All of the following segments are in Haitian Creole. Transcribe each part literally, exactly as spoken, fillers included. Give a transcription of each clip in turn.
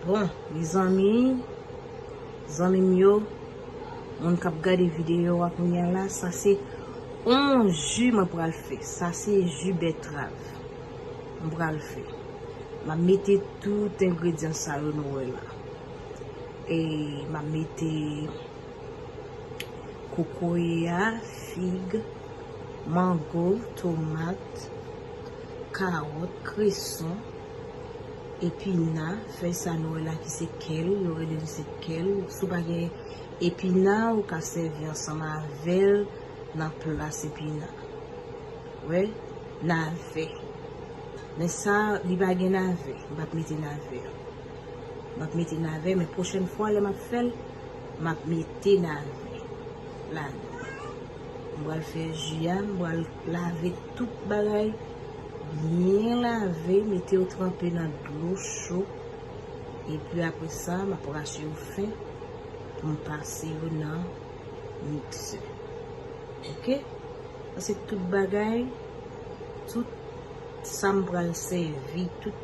Bon, mezanmi, zanmi m yo, moun k ap gade videyo a kounye a la, sa se yon ji mwen pral fè. Sa se ji bètrav mwen pral fè. M ap mete tout engredyan sa yo nou wè la. E m ap mete kokoye a, fig, mango, tomat, kawòt, kreson, epina, fèy sa nou wè la ki se kèl, yo rele li se kèl. Si w pa gen epina, ou ka sèvi ansanm avè l nan plas epina. Wè, navè. Men sa, li pa gen navè. M p ap mete navè. M ap mete navè, men pwochèn fwa lè m ap fè l, m ap mete navè ladan. M pral fè ji a, m pral lave tout bagay byen lave, mete yo tranpe nan dlo cho. Epi apre sa, m ap rache yo fen pou m pase yo nan miksè. Oke? Sa se tout bagay, tout sa m pral sèvi, tout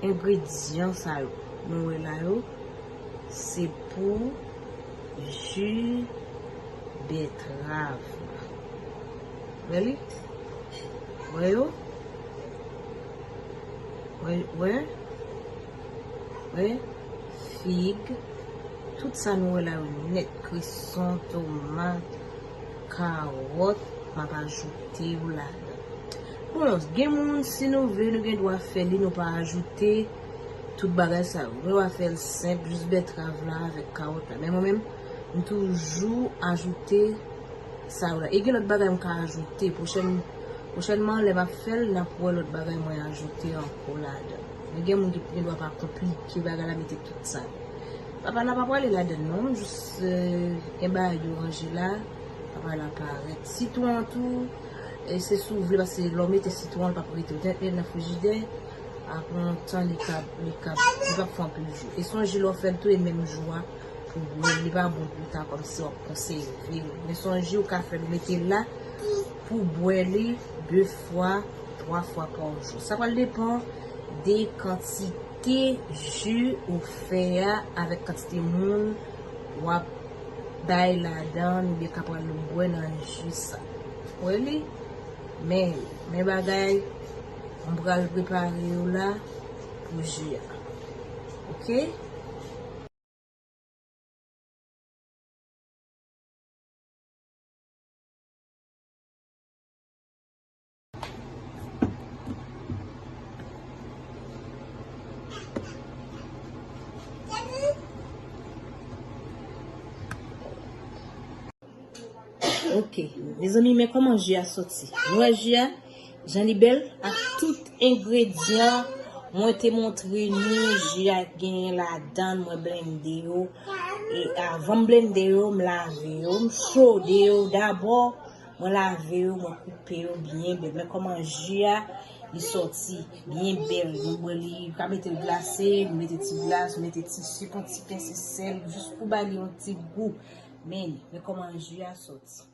engredyan sa yo nou wè la yo, se pou ji bètrav la. Wè li? Wè yo? Wè, wè? Wè? Fig. Tout sa nou wè la yo nèt. Kreson, tomat, kawòt, m ap ajoute yo ladan. Bon, gen moun, si nou vle, nou gen dwa fè li, nou pa ajoute tout bagay sa yo. Nou va fè l senp, jis bètrav la avèk kawòt la. Men mwen menm, m toujou ajoute sa yo la. E gen lòt bagay m ka ajoute. Pwochèn, pwochènman, lè m ap fè l, n ap wè lòt bagay mwen ajoute ankò ladan. Men gen moun ki gen dwa pa konplike bagay la, mete tout sa. Papa la pa prale ladan non, jis, eh, gen bagay yo ranje la, papa la parèt. Sitwon an tou, eh, se si w vle, paske lè w mete sitwon an, l p ap rete, ou te mete l nan frijidè, apre yon tan, li ka, li ka, li p ap fè anpil jou. E sonje lè w fè l tou, e menm jou a, pou bwè, li pa bon pou ta kòmsi w ap konsève l. Men sonje, ou ka fè l, mete l la, pou bwè li de fwa, twa fwa pa jou. Sa pral depann de kantite ji ou fè a avèk kantite moun w ap bay ladan oubyen k ap pral bwè nan ji sa. Wè li? Men, men bagay m pral prepare yo la pou ji a. Oke? Ok, mezanmi, men kòman ji a soti. Nou wè ji a, jan li bèl, ak tout engredyan mwen te montre nou, ji a genyen ladan, mwen blende yo. E avan m blende yo, m lave yo, m chode yo dabò, mwen lave yo, mwen koupe yo byen bèl. Men kòman ji a, li soti byen bèl. Nou bwè li, ou ka mete l glase, nou mete ti glas, nou mete ti sik, yon ti pense sèl, jis pou ba li yon ti gou. Men, men kòman ji a soti.